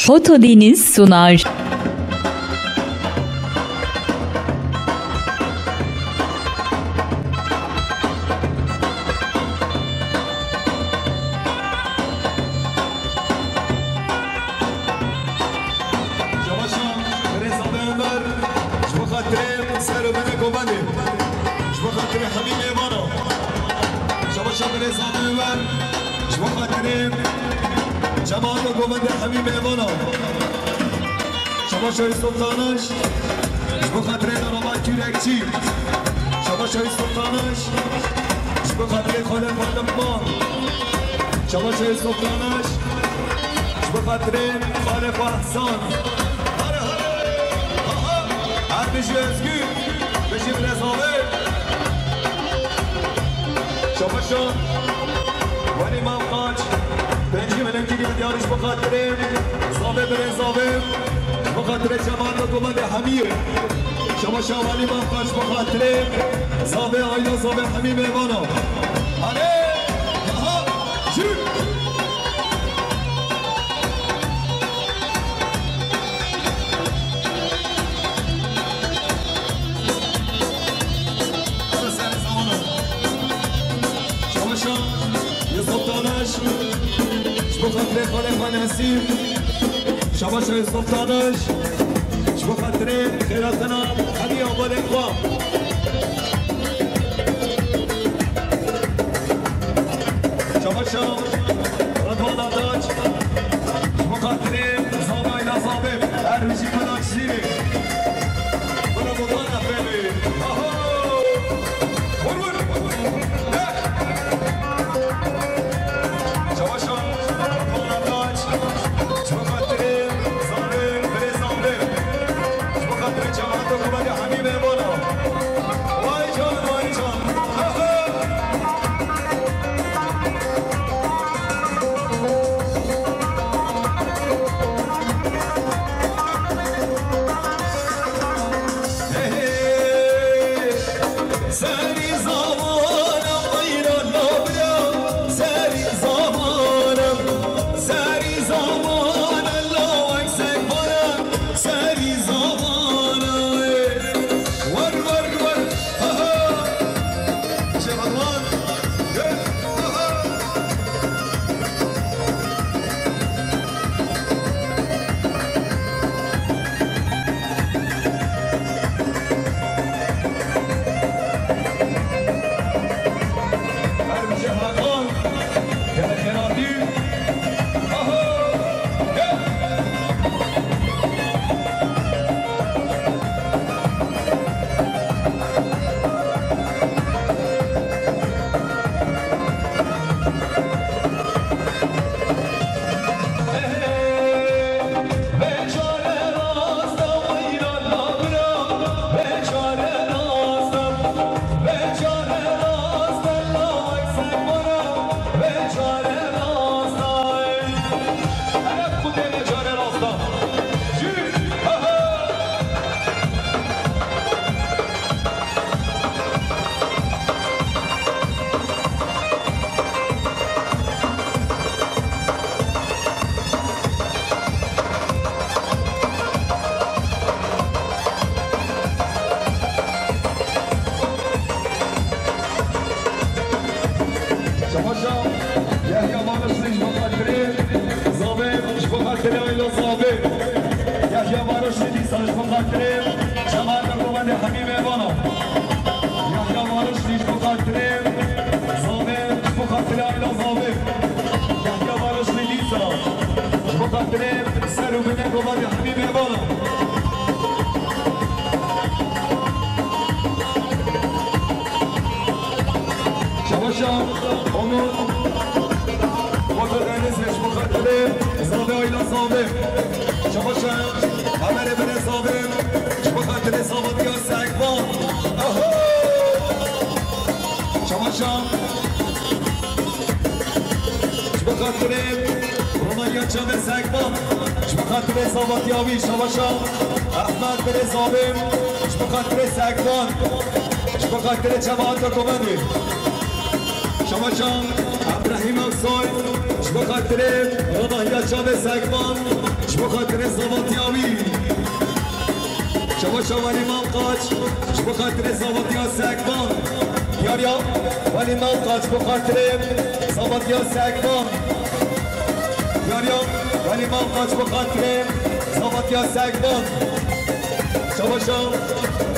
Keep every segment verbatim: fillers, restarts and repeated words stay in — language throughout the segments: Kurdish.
Foto Deniz sunar. Şabaşa, Rêza Bêmer, ji bo xatirê ser û binê govendê, ji bo xatirê hemî mêvana. Şabaşa, Rêza Bêmer, ji bo xatirê cemaeta govendê hemî mêvana. Şabaşa Yusuf Tanış, ji bo xatirê Naraman Kürekçî. Şabaşa Yusuf Tanış, ji bo xatirê xalê Fatima. Şabaşa Yusuf Tanış, ji bo xatirê xalê Fahsan. Hare, hare. Aha. Her bijî Özgür, bijî Bilezavê. Şabaşa Welî Mavqaç, pêncî milîon kîlî milyarî ji bo xatirê Zavê Birê Zavê, ji bo xatirê cemaeta govendê hemiyê. Şabaşa Welî Mavqaç ji bo xatirê Zavê, aîla Zavê hemî mêvana. Hale! Aha! Jû! Şabaşa Yusuf Tanış, ji bo xatirê xalê xwe Nesîm. Şabaşa Yusuf Tanış, ji bo xatirê xêratina hemî avalên xwe. Şabaşa Radwana Taç, ji bo xatirê Zavê, aîla Zavê, her bijî Miraç Zîrê. Bira bo bana pevê. Aho! Vur, vur! Çabaşa, Radwana Taç, ji bo xatirê Zavê, Birê Zavê, ji bo xatirê cemaeta govendê hemî mêvana. Vay can, vay can. Aho! Serî zamanım ayran nabra, serî zamanım, serî zamanım lawek sekbara, serî zamanım. War, war, war, ha, ha. Şehadwan, gel, ha, ha. Şabaşa Yahya Barış ji bo xatirê Zavê, ji bo xatirê aîla Zavê. Yahya Barış dîsa ji bo xatirê cemaeta govendê hemî mêvana. Yahya Barış ji bo xatirê Zavê, ji bo xatirê aîla Zavê. Yahya Barış dîsa ji bo xatirê ser û binê govendê hemî mêvana. Şabaşa Onur Batur Deniz ji bo xatirê Zavê, aîla Zavê. Şabaşa Hemerê Birê Zavê ji bo xatirê Zavatiya Sekvan. Aho! Şabaşa ji bo xatirê Ronaldiya Çavê Sekvan, ji bo xatirê Zavatiya wî. Şabaşa Ehmed Birê Zavê, ji bo xatirê Sekvan, ji bo xatirê cemaeta govendê. Şabaşa Ebrahîm Aksoy, ji bo xatirê Ronaldiya Çavê Sekvan. Ji bo xatirê zavatiya wî. Çabaşa Welî Malqaç, ji bo xatirê zavatiya Sekban. Diyariya Welî Malqaç, ji bo xatirê zavatiya Sekban. Diyariya Welî Malqaç, ji bo xatirê zavatiya Sekban. Çabaşa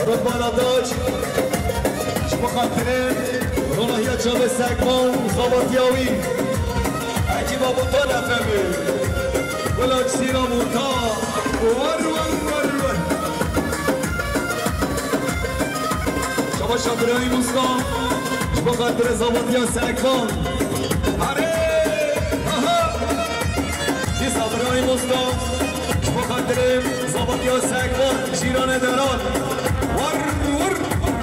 Rotbana Daç, ji bo xatirê ronahiya çavê Sekban, zavatiya wî. Ekîba Botan Efendî. Wela çîra Botan. Wer, wer, wer, wer. Çabaşa Birayîm Usta, ji bo xatirê zavatiya Sekban. Arê! Aha! Dîsa Birayîm Usta, ji bo xatirê zavatiya Sekban, cîranê Deran. War, war,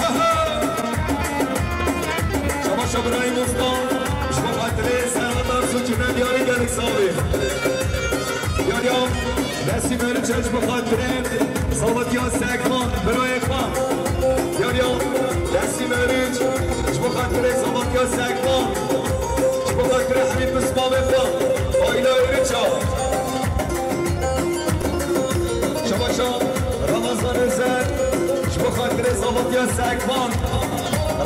aha! Çabaşa Birayîm Usta, ji bo xatirê Serhat Arsu çûne diyarî gelek savê. Diyariya Nesîm Meriç, ji bo xatirê zavatiya Sekban, birayê xwe. Diyariya Nesîm Meriç, ji bo xatirê zavatiya Sekban. Ji bo xatirê hemî pismamê xwe, aîla Êriça. Çabaşa Ramazan Özer, ji bo xatirê zavatiya Sekban.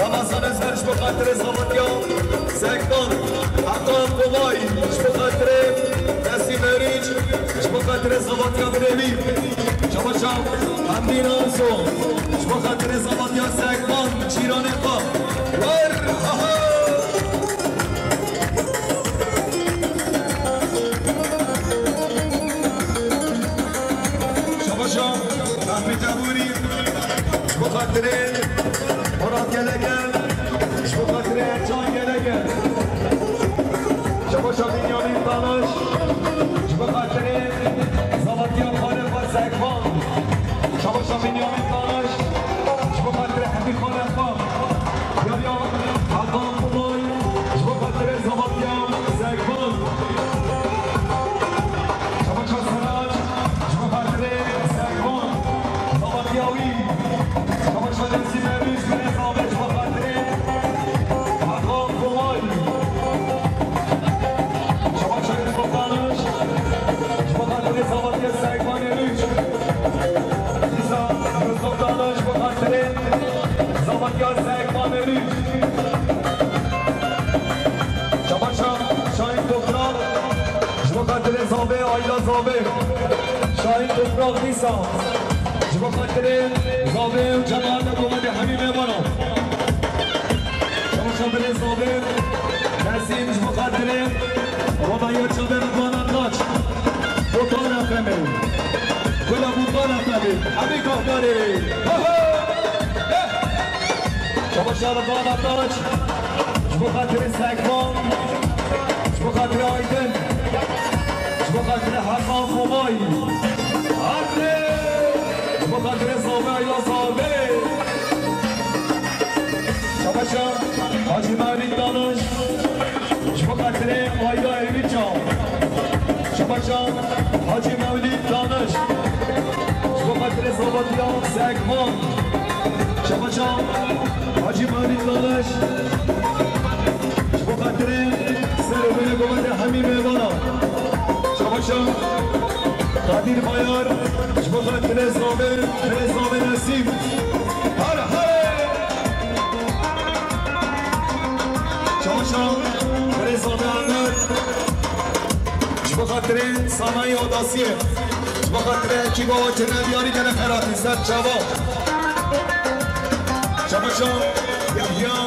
Ramazan Özer, ji bo xatirê zavatiya Sekban. Hakan Kolay, ji bo xatirê Nesîm Meriç, ji bo xatirê zavatiya birêvî. Çabaşa Hamdîn Arso, ji bo xatirê zavatiya Sekban, cîranê xwe. Wer, aha! Çabaşa Mehmet Ebûrî, ji bo xatirê Murat Gelege, ji bo xatirê Ercan Gelege. Çabaşa Bînyamîn Tanış, ji bo xatirê zavatiya xalê xwe Sekban. Çabaşa Bînyamîn Tanış, ji bo xatirê hemî xalê xwe. Diyariya Hakan Kulay, ji bo xatirê zavatiya Sekban. Çabaşa Serac, ji bo xatirê Sekban. Zavatiya wî. Çabaşa Nesîm Meriç, ji bo xatirê Hakan Kulay. Çabaşa Yusuf Tanış, ji bo xatirê zavatiya Sekban Êriç. Dîsa Yusuf Tanış, ji bo xatirê zavatiya Sekban Êriç. Çabaşa Şahin Toprak, ji bo xatirê zavê, aîla zavê. Şahin Toprak dîsa, ji bo xatirê zavê û cemaeta Komedê hemî mêvanan. Çabaşa birê zavê, Nesîm, ji bo xatirê ronahiya çavê Ridvan Ataç. Botan Efendî. Gula Botan Efendî. Hemî guhdarê. Ha, ha. Eh. Çabaşa Ridvan Ataç, ji bo xatirê Sekban, ji bo xatirê Aydin, ji bo xatirê Hakan Komay, Hardê, ji bo xatirê Zavê, aîla Zavê. Çabaşa Hacî Mevlîd Tanış, ji bo xatirê aîla Êriça. Çabaşa Hacî Mevlîd Tanış, ji bo xatirê zavatiya Sekban. Çabaşa Hacî Mevlîd Tanış, ji bo xatirê ser û binê Komedê hemî mêvanan. Çabaşa Kadir Bayar, ji bo xatirê zavê, birê zavê Nesîm. Har, har! Çabaşa birê zavê Ahmet, ji bo xatirê Sanayê Odasiyê, ji bo xatirê ekîba Oçêne Diyarî gelek xeratî ser çava. Çabaşa Yahya,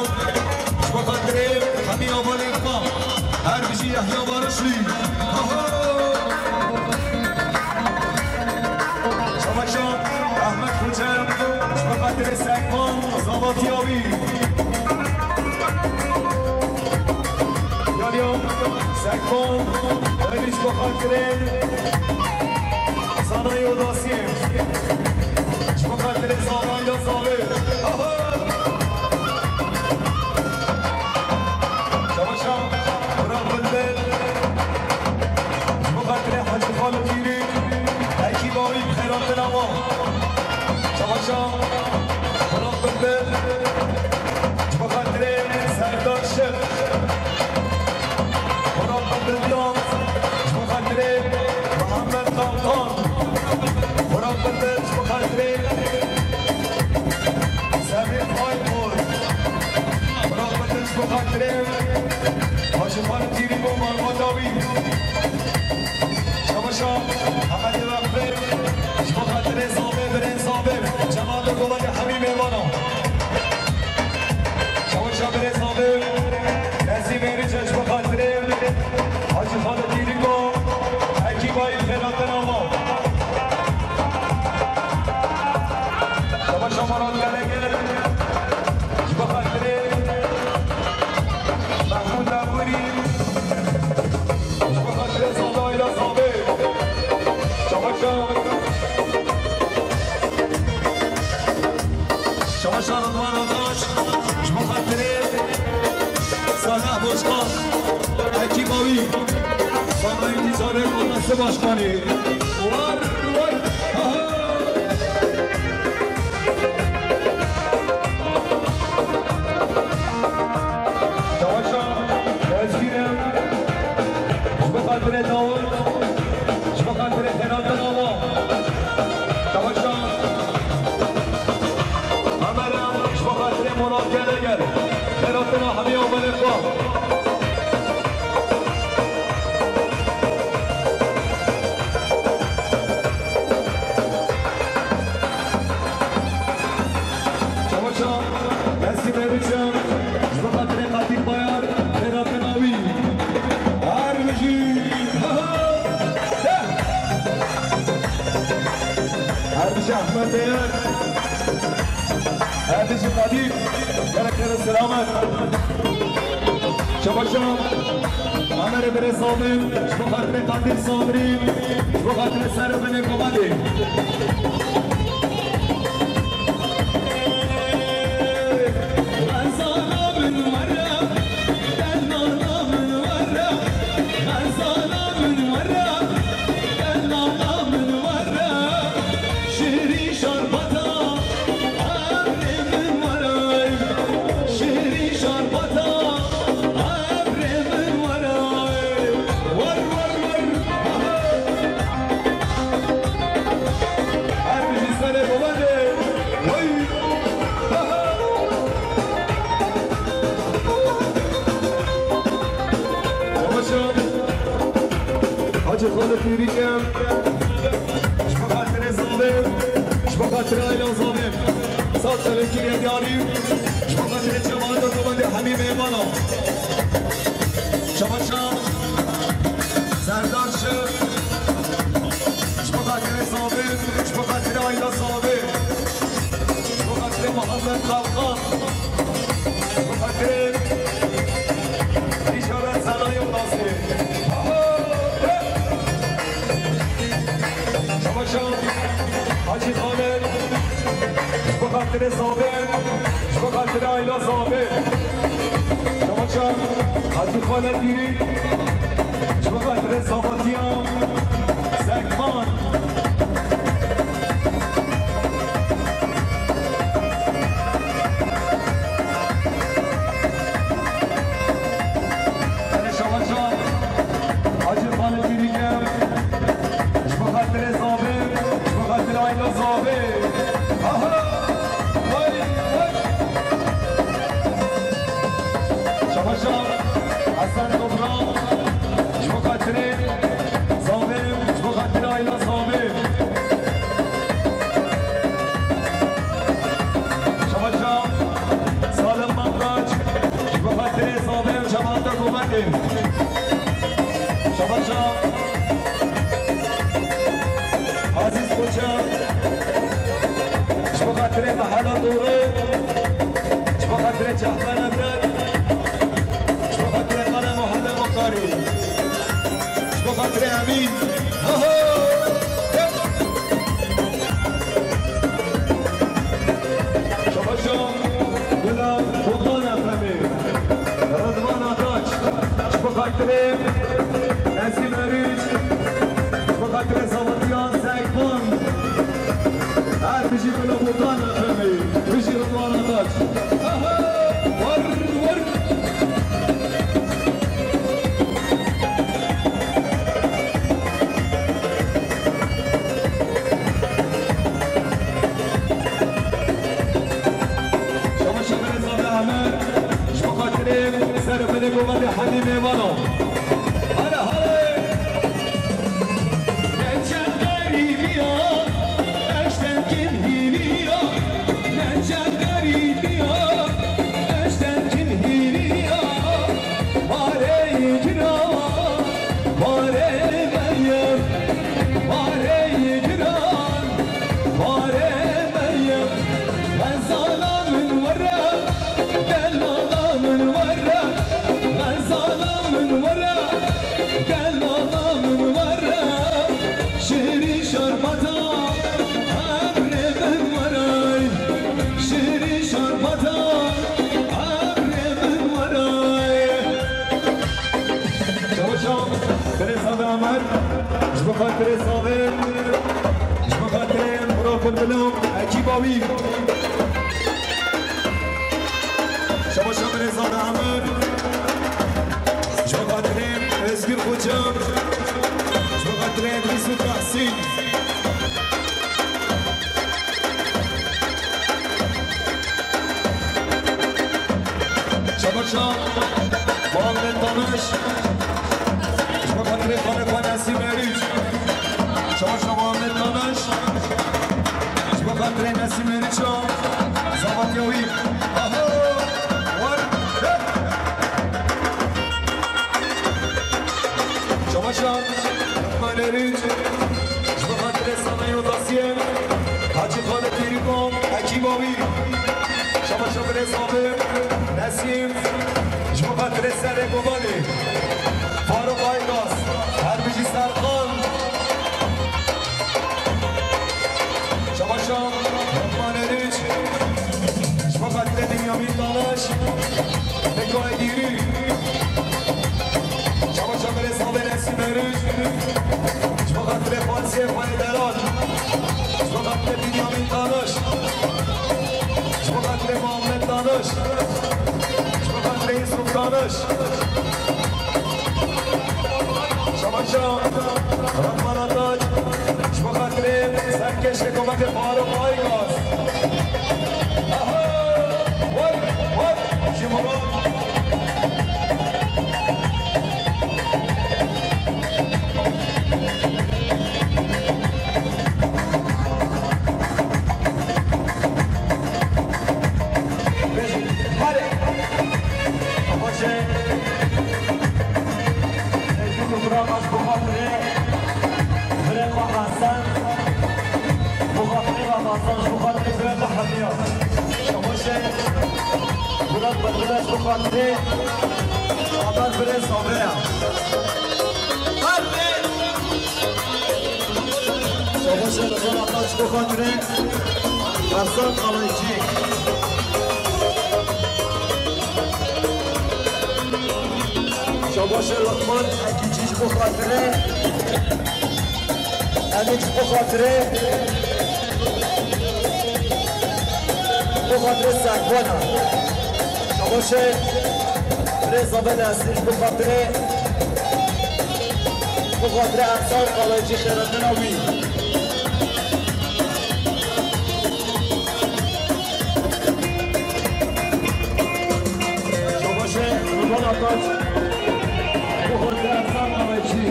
ji bo xatirê hemî avalên xwe. Her bijî Yahya Barışlî. Çabaşa Ehmed Xoce, ji bo xatirê Sekban, zavatiya wî. Yaliya Sekban, Êriç, ji bo xatirê Sanayê Odasiyê. Ji bo xatirê Zavê, aîla Zavê. Aha! Çabaşa Burak Bilbil, ji bo xatirê Hacî Xalid Pîrî, ekîba wî bi xêratina wan. Çabaşa Burak Bilbil, ji bo xatirê Serdar Şir. Burak Bilbil Dans, ji bo xatirê Muhammed Murat Bindir, ji bo xatirê Semîr Aykol. Murat Bindir, ji bo xatirê Hacî Xalid Tîrî bo malbata wî. Çabaşa Ehmedê Wexfê, ji bo xatirê Zavê, birên Zavê, cemaeta Golanê hemî mêvana. Çabaşa birê Zavê, Nesîm Êriç, ji bo xatirê Hacî Xalid Tîrî bo ekîbayî xêratina wan. Çabaşa Murat Gelegel, ji bo xatirê Mehmûd Dawûrî, ji bo xatirê Zada Ayla Zavê. Çabaşa, çabaşa Ridwan Ataş, ji bo xatirê Salih Bozkan, ekîba wî, Salih Dîzarê, Mehmet Başkanî. War, war, ha, ha. Çabaşa Wezgîrê, ji bo xatirê Dawid, ji bo xatirê xêratina wan. Çabaşa Emere, ji bo xatirê Murat Gelegel, xêratina hemî omelê xwe. Çabaşa Nesîm Êriç, ji bo xatirê Qadîr Bayar, xêratina wî. Her bijî. Her bijî Ehmed Dêyar. Her bijî Qadîr. Gelek gelek selamet. Çabaşa Emerê birê Zavê, ji bo xatirê Qadîr Sabrî, ji bo xatirê ser û binê Golanê. Xezala min were, delala min were, xezala min were, delala min were. Şirî şarbata, ebrê min were, şirî şarbata, ebrê min were. War, war, war. Aha. Her bijî serê Golanê. Way. Aha. Çabaşa Hacî Xalid Tîrî ke, ji bo xatirê Zavê, ji bo xatirê aîla Zavê, saz telekî lê diyarî, ji bo xatirê cemaeta Golanê hemî mêvana. Çabaşa Serdar Şir, ji bo xatirê Zavê, ji bo xatirê aîla Zavê, ji bo xatirê Muhammed Kalkan. Bi xatirê Dîşara Selayê û Nasirê. Çabaşa Hacî Xalid, ji bo xatirê Zavê, ji bo xatirê aîla Zavê. Çabaşa Hacî Xalid Dîrî, ji bo xatirê Zavatiya Sekman. Erê Şabaşa, Hacî Xalid Dîrî ke, ji bo xatirê Zavê, ji bo xatirê aîla Zavê. Aha! Way, way! Şabaşa, Hesen Toprak, ji bo xatirê Zavê, ji bo xatirê aîla Zavê. Şabaşa Salim Mamraç, ji bo xatirê Zavê û cemaeta Golanê. Şabaşa Aziz Koçak, ji bo xatirê Mehela Dûrî, ji bo xatirê Çehmena Dek, ji bo xatirê Qala Muhele Muxtarî. Ji bo xatirê Emîn. Aha! Şabaşa Bila Botan Efemî. Ridvan Ataç. Ji bo xatirê Nesîm Erîç. Ji bo xatirê Zavatiyan Sekban. Her bijî Bila Botan Efemî. Bijî Ridvan Ataç. Aha! War, war! Hadi hadi mêvano. Hadi hadi. Geçen garibiya, eşten kim hiliya, geçen garibiya, eşten kim hiliya, barê giran, barê meyem, barê giran, barê meyem, xezana min were, delala min were, xezana min were, delala min were, şêrî şerbeta, emrê min were, şêrî şerbeta, emrê min were. Çavuşa, birêza Amer, ji bo xatirê Savê, ji bo xatirê Murat Bilbilo, ekîba wî. Çavuşa, birêza Amer, ji bo xatirê Özgür Xoca, ji bo xatirê Yusuf Tahsin. Çavuşa Muhammed Tanış, ji bo xatirê xanê xwe Nesîm Meriç. Çavuşa Muhammed Tanış, ji bo xatirê Nesîm Meriç a, zavatiya wî. Aho! War! He! Çavuşa Lukman Meriç, ji bo xatirê Sameyo Dasiye, Hacî Xalid Pîrîko, ekîba wî. Çavuşa birêza Nesîm, ji bo xatirê Serê Gobanê, Faruk Aygas, her bijî Serkan. Çavuşa Lukman Meriç, ji bo xatirê Binyamin Tanış, Niko Egîrî. Çavuşa birêza Nesîm Meriç, ji bo xatirê Fatihê Xwedê Deran, ji bo xatirê Binyamin Tanış, ji bo xatirê Muhammed Tanış, ji bo xatirê Yusuf Tanış. Çavuşa Rahman Ataç, ji bo xatirê serkêşê kometê Faruk Aygas. Aha! Vay, vay, ji Murat. Bêjin, hare. Xweşe. Ey, tu, tu, bira, ez bi xatirê birê xwe Hesen, bi xatirê Ramazan, ji bo xatirê birê xwe Hemiya. Xweşe. Murat Bedribaş bi xatirê Amer birê Sabeya. Şabaşê li vir Ataş bi xatirê Ersan Kalaycî. Şabaşê Luqman Ekîcî ji bo xatirê Emîk ji bo xatirê, ji bo xatirê Sekwana. Şabaşê birêza Belesî ji bo xatirê, ji bo xatirê Ensar Kalaycî xêretina wî. Şabaşê Ridwan Ataç, ji bo xatirê Ersan Kalaycî,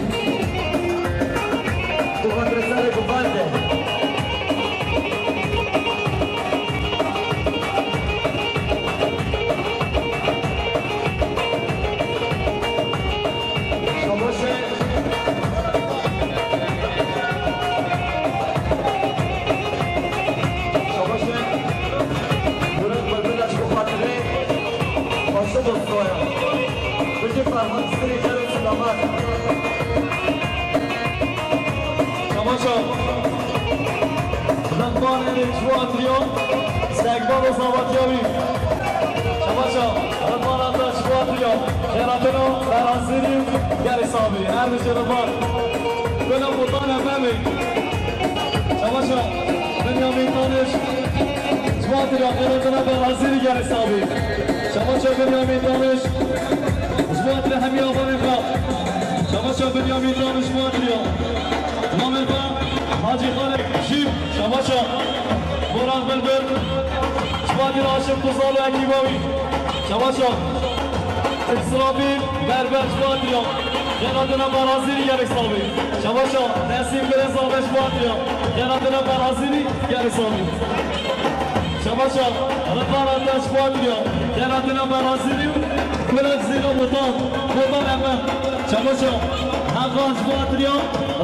ji bo xatirê serê Guvendê. Şabaşê. Şabaşê. Murat Bedribaş bi xatirê xweşik û dostoya. Bijî Ferhan Sirî, xêr û selamet. Şabaşa. Ridwan Erê ji bo xatirê Sekban û zavatiya wî. Şabaşa. Ridwan Ataş ji bo xatirê xêretina Ferhan Sirî, gelê Sabî. Her bijî Ridwan. Gula Botan F M ê. Şabaşa. Binyamin Tanış. Ji bo xatirê xêretina Ferhan Sirî, gelê Sabî. Şabaşa Binyamin Tanış. Ji bo xatirê hemî avanê xwe. Şabaşa Binyamin Tanış ji bo xatirê. Namê xwe Hacî Xalek Şîv. Şabaşa. Boran Bilbil. Ji bo xatirê Aşim Kuzal û ekîba wî. Şabaşa. Îsrafîl Berber ji Batirya. Xênatina Berazîrî gelek sabî. Çabaşa Nesîm Birêz Abe ji Batirya. Xênatina Berazîrî gelek sabî. Çabaşa Rıdvan Ataş ji Batirya. Xênatina Berazîrî û Kulak Zîra Botan. Botan Emre. Çabaşa Hakan ji Batirya.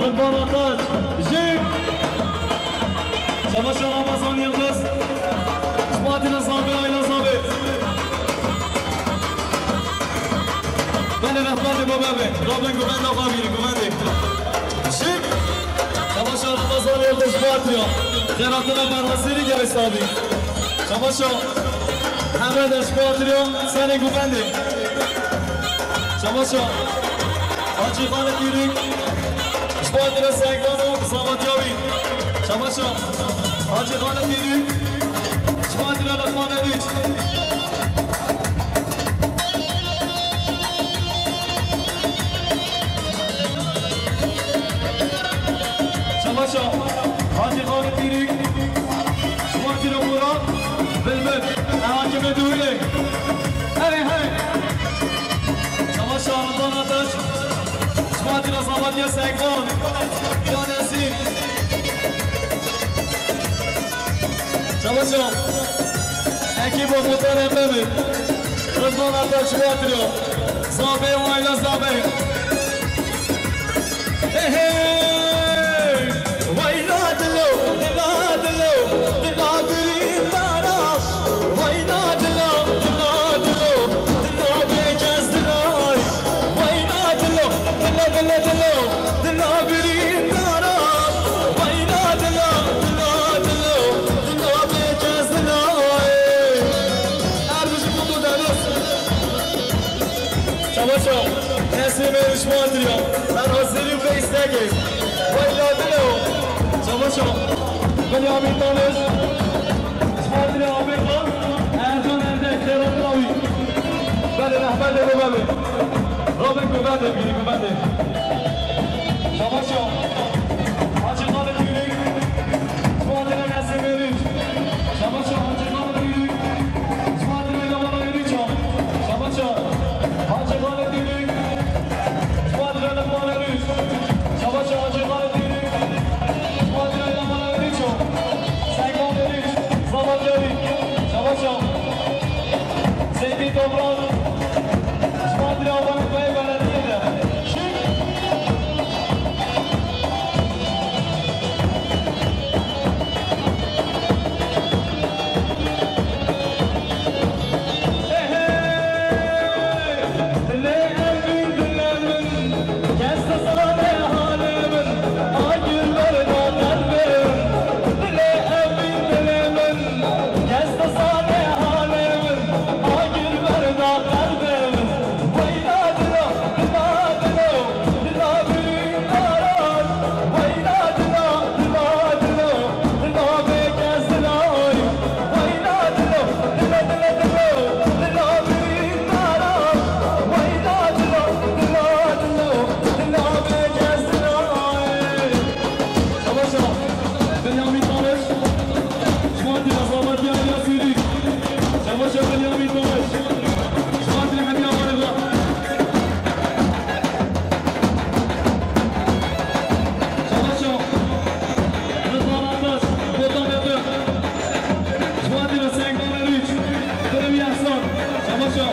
Rıdvan Ataş. Jî. Çabaşa Ramazan Yıldız. Ji Batirya Zabê, Ayla Zabê. Belê rehberdê baba be. Rabin guvenda xwe bîrî, guvendê. Şik. Çabaşa Ramazan Yıldız Batirya. Xênatina Berhasîrî gelê sabî. Çabaşa Hemre de ji Batirya, senê guvendê. Çabaşa Hacî Xalid Yürük. Ji Batirya Sengano, Sabatya wî. Çabaşa Hacî Xalid Yürük. Ji Batirya Lukman Erîç. Çabaşa Hacî Xalid Dîrîk, Şubatî Rabûra, Bilbil, Hakimê Dûrê. Hey, hey! Çabaşa Rıdvan Ataş, Şubatî Razabatya Sekvan, Ya Nesîm. Çabaşa, ekîba Muhtar Emmemî, Rıdvan Ataş Şubatî. Zabê û Ayla Zabê. Hey, hey! Wayla dilo, dila dilo, dila birîndara. Wayla dilo, dila dilo, dila bêkes dilay. Wayla dilo, dilo, dilo, dilo, dila birîndara. Wayla dilo, dilo, dilo, dila bêkes dilay. Her bijî mutlu deniz. Çabaşa, Nesîmê Rişwandiriya, ben hazirî ve istekê. Wayla dilo. Çabaşa, Binyamin Tanış. Rişwandiriya Amerika, Ercan Endek, Serhat Ravi. Belê rehber de bebe. Robin Gubende, biri Gubende. Çabaşa, Hacı Kale Tüyük. Rişwandiriya Nesîmê Rîç. Çabaşa, Hacı Kale Tüyük. Rişwandiriya Lamana Rîça. Çabaşa, Hacı Kale Tüyük. Squadra Lamana Rîç. Çabaşa Hacı Kale Tüyük. Squadra Lamana Rîça. Sengvan Rîç. Zavat Yarî. Çabaşa. Seydi Toprak. Squadra Avanı Kaya Belediye de. Şık. Çabaşa, Binyamin Tanış, Şubatî Azamatiya Yasîrî. Çabaşa Binyamin Tanış, Şubatî Hemiya Mariga. Çabaşa, Rıdvan Ataş, Botan Ete. Şubatî Sengvan Erîç, Kırım Yahsan. Çabaşa,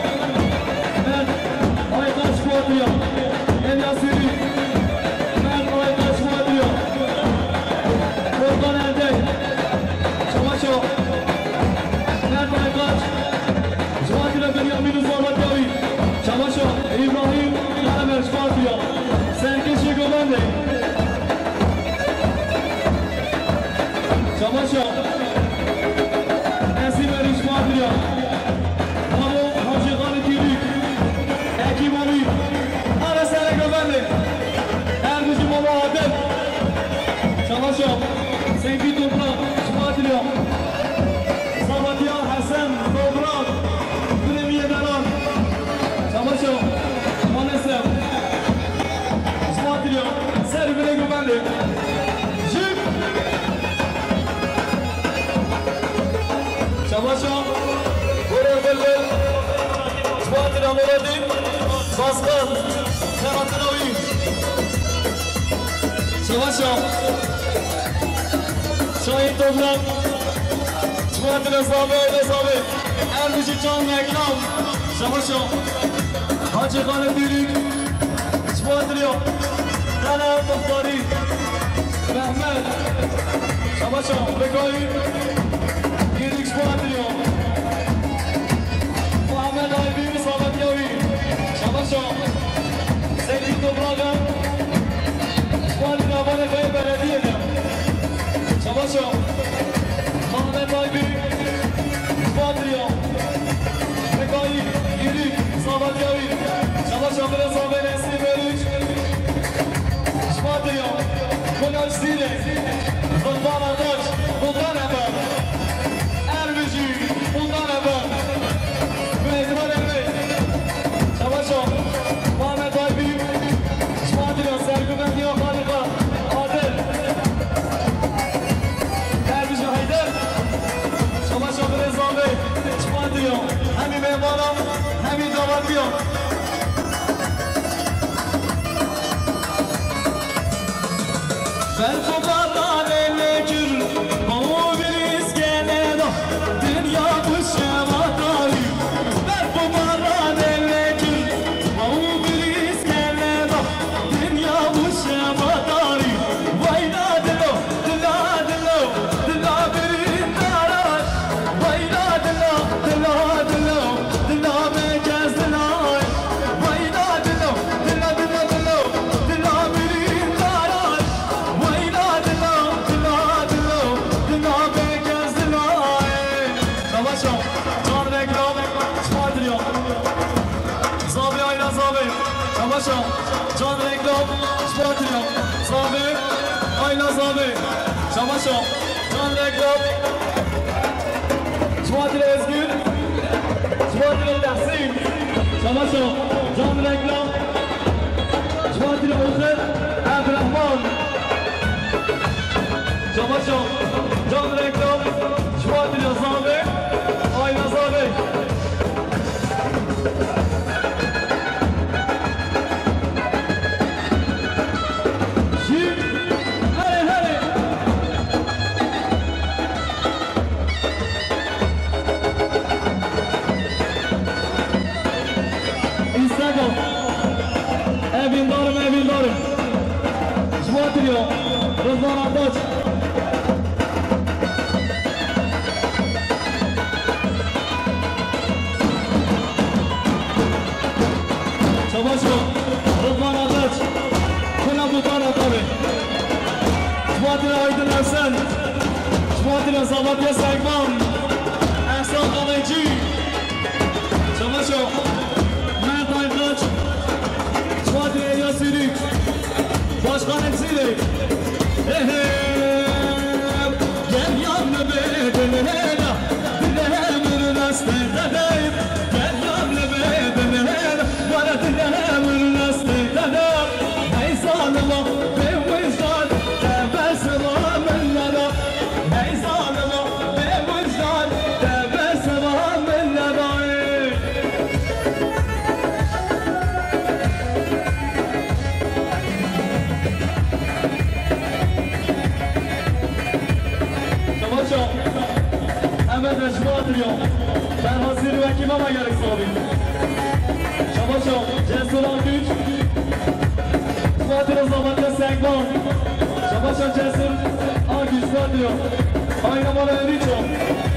Mert Aytaş Şubatî, Elyasîrî. Mert Aytaş Şubatî. Volkan Erdek. Çabaşa. Mert Aytaş. Şubatî Benyamin Uzamat Yavi. Çabaşa. İbrahim Karamer Şubatî. Serkeşi Gövende. Çabaşa. Nesîm Erîş Şubatî. Mamo Hacı Xalid Yürük. Ekî Mami. Ara Sereke Belli. Erdinçî Mamo Adil. Çabaşa. Seyfi Toprak. Şubatî. Sabatya Hesen Toprak. Premier Daran. Çabaşa. Maalesef. Şubatî. Ser bile güvenli. Jip. Çabaşa, Bora Bilbil, Şubatî Muradîn, Aslan, Ferhat'ın avi. Savaşa. Şahin Toprak. Şubat'ın Zabe, Zabe. Ermişi Can Reklam. Savaşa. Hacı Kale Dürük. Şubat'ın yok. Dana Muhtari. Mehmet. Savaşa. Bekayı. Dürük Şubat'ın yok. Muhammed Aybî, Samet Yawî, Şabaşa, Seyîd Topraga, Şubatî Ravanê Xeyê Belediyê de, Şabaşa, Muhammed Aybî, Şubatî ya, Mekayî, Yürük, Samet Yawî, Şabaşa, Bire Samet Nesî Meriç, Şubatî ya, Konaç Zîrê, Rıdvan Ataç, Sultan Efendi. Ermijî, Sultan Efendi. Mehdivan Ermê. Çamaşo. Muhammed Aybî. Şubatî ya Sergûmendiya Xalîqa. Adil. Ermijî Heyder. Çamaşo Birêz Zavê. Şubatî ya. Hemî mêvanan, hemî dawetiyan. Berf û baranê lê kir, baw û birîskene da, dinya bû şeva tarî. Berf û baranê lê kir, baw û birîskene da, dinya bû şeva tarî. Vayda dilo, dila dilo, dila birîndara. Vayda dilo, dilo, dilo, dilo me kes dilo. Vayda dilo, dilo, dilo, dilo, dilo birîndara. Vayda dilo, dilo, dilo, dilo me kes dilo. Savaşa, can reklam, Şubatî ya. Zavê Ayla Zavê. Savaşa, can reklam, Şubatî ya. Zavê, Ayla Zavê. Savaşa. Can reklam. Şubatî Özgür. Şubatî Tehsîn. Savaşo. Can reklam. Şubatî Oxir Ebrahman. Savaşo. Can reklam. Şubatî Zavê. Ayna Zavê. Jî herê, herê. Îstego. Evîndarim, evîndarim. Ji bo tiriyo. Rizvan Ataç. Çabaşo, Rizvan Ataç, Kula Mutan Atabe. Ji bo tiriyo Aydin Esen. Ji bo tiriyo Zavatya Segvan. Ehsan Kalaycı. Çabaşo, Mert Aytaç. Ji bo tiriyo Elyas Yürük. Başkan Eksili. Ehe. Gel yanlı bedene, dile emir deste kadayım. Gel yanlı bedene, bara dile emir deste kadayım. Hey zalıma, be vicdan, tebessüme millete. Hey zalıma, be vicdan, tebessüme millete. Şabaşo, Emed Reşit Atıryo, Ferhat Zirvekî mama gerek sabî. Şabaşo, Cesur Akgüç, Fatih Rıza Matias Engvan. Şabaşo, Cesur Akgüç, Fatih. Ayna Mara Eriço.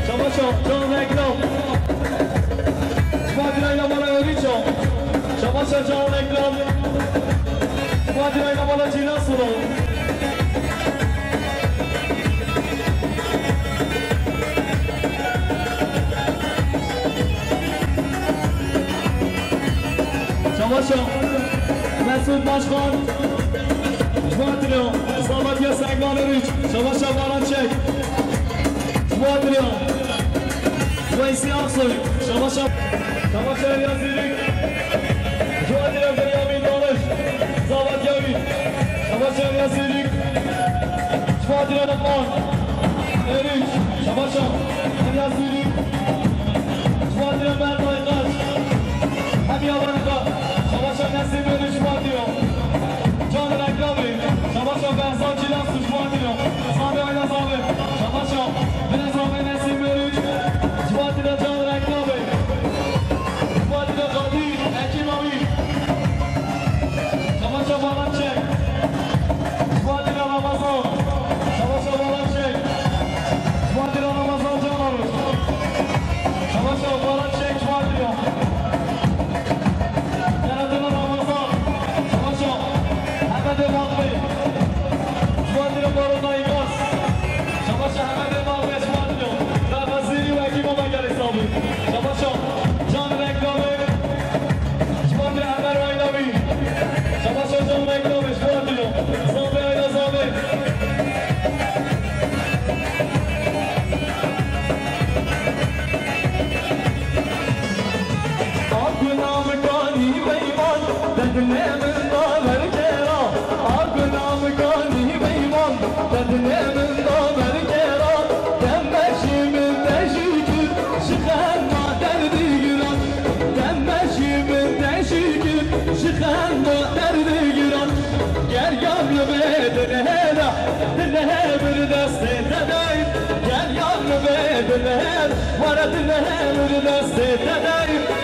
Şabaşo, Can Reklam. Fatih Ayna Mara Eriço. Şabaşo, Can Reklam. Fatih Ayna Mara Cina Sulu. Çabaşa Mesut Başkan. Cuatrio. Sabatya Segman Eriç. Çabaşa Baran Çek. Cuatrio. Veysi Aksoy. Çabaşa. Çabaşa Yaziri. Cuatrio Benjamin Dalış. Sabatya Ü. Çabaşa Yaziri. Cuatrio Lokman. Eriç. Çabaşa. Yaziri. Cuatrio Mert Aykaç. Hadi yabancı. Şabaşa Nesîm Meriç Fatîyo. Can reklamî. Şabaşa Behzat Çilas Fatîyo. Zave ayla zave. Şabaşa. Bine zave Nesîm Meriç. Fatîyo can reklamî. Fatîyo Kadir. Ekim Amin. Şabaşa Baran Çek. Fatîyo Ramazan. Şabaşa Baran Çek. Fatîyo Ramazan Can Arıç. Şabaşa Baran Çek. Fatîyo. Yaratına Ramazan. Şabaşa. Hemedê Mahmê. Şuandî Baron Dayîkas. Şabaşa Hemedê Mahmê, Şuandî. Rava Zîrî û ekîba me gelek sax bî. Şabaşa. Can Reklamê. Şuandî Emer Aylavî. Şabaşa Can Reklamê, Şuandî. Zave Ayla Zave. Akuna mikanî meyman, te dinê min da verkera. Akuna mikanî meyman, te dinê min da verkera. Deme ji min te jî kir, ji xema derdigiran. Deme ji min te jî kir, ji xema derdigiran. Ger yar li vê dinê de, dinê bir destê te dayî. Ger yar li vê dinê de, were dinê bir destê te dayî.